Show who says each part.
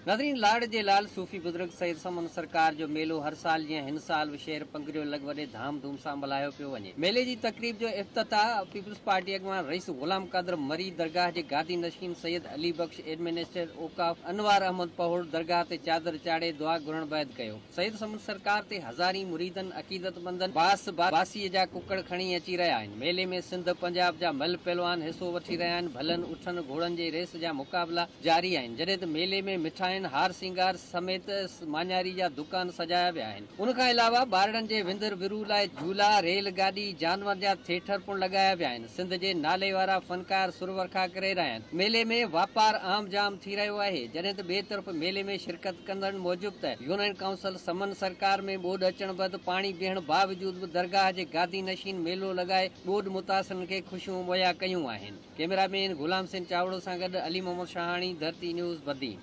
Speaker 1: ناظرين لاڙ جي لال صوفي بزرگ سيد سمن سرڪار جو ميلو هر سال جيان هن سال به شهر پنگريو لڳ وڏي ڌام ڌوم سان ملهايو پيو وڃي. ميلي جي تقريب جو افتتاح پيپلز پارٽي اڳواڻ رئيس غلام قادر مري، درگاهه جي گادي نشين سيد علي بخش، ايڊمنسٽريٽر اوقاف انوار احمد پهوڙ درگاهه تي چادر چاڙهي دعا گهرڻ بعد ڪيو. سيد سمن سرڪار تي هزارين مريدن، عقيدتمندن باس باسيء جا ڪڪڙ کڻي اچي رهيا آهن. ميلي ۾ سنڌ، پنجاب جا ملهه پهلوان حصو وٺي رهيا آهن. ڀلن اٺن، گهوڙن جي ريس جا مقابلا جاري آهن. جڏهن ته ميلي ۾ مٺاين، هار سينگار سميت ماڃاري جا دڪان سجايا ويا آهن. ان کان علاوه ٻارڙن جي وندر ورو لاء جهولا، ريل گاڏي، جانورن جا ٿيٽر پڻ لڳايا ويا آهن. سنڌ جي نالي وارا فنڪار سر ورکا ڪري رهيا آهن. ميلي ۾ واپار عام جام ٿي رهيو آهي. جڏهن ته ٻئي طرف ميلي ۾ شرڪت ڪندڙن موجب ته يونين ڪائونسل سمن سرڪار ۾ ٻوڏ اچڻ بعد پاڻي بيهڻ باوجود به درگاهه جي گادي نشين ميلو لڳائي ٻوڏ متاثرن کي خوشيون مهيا ڪيون آهن. ڪئميرا مين غلام حسين چاوڙو سان گڏ علي محمد شاهاڻي، ڌرتي نيوز، بدين.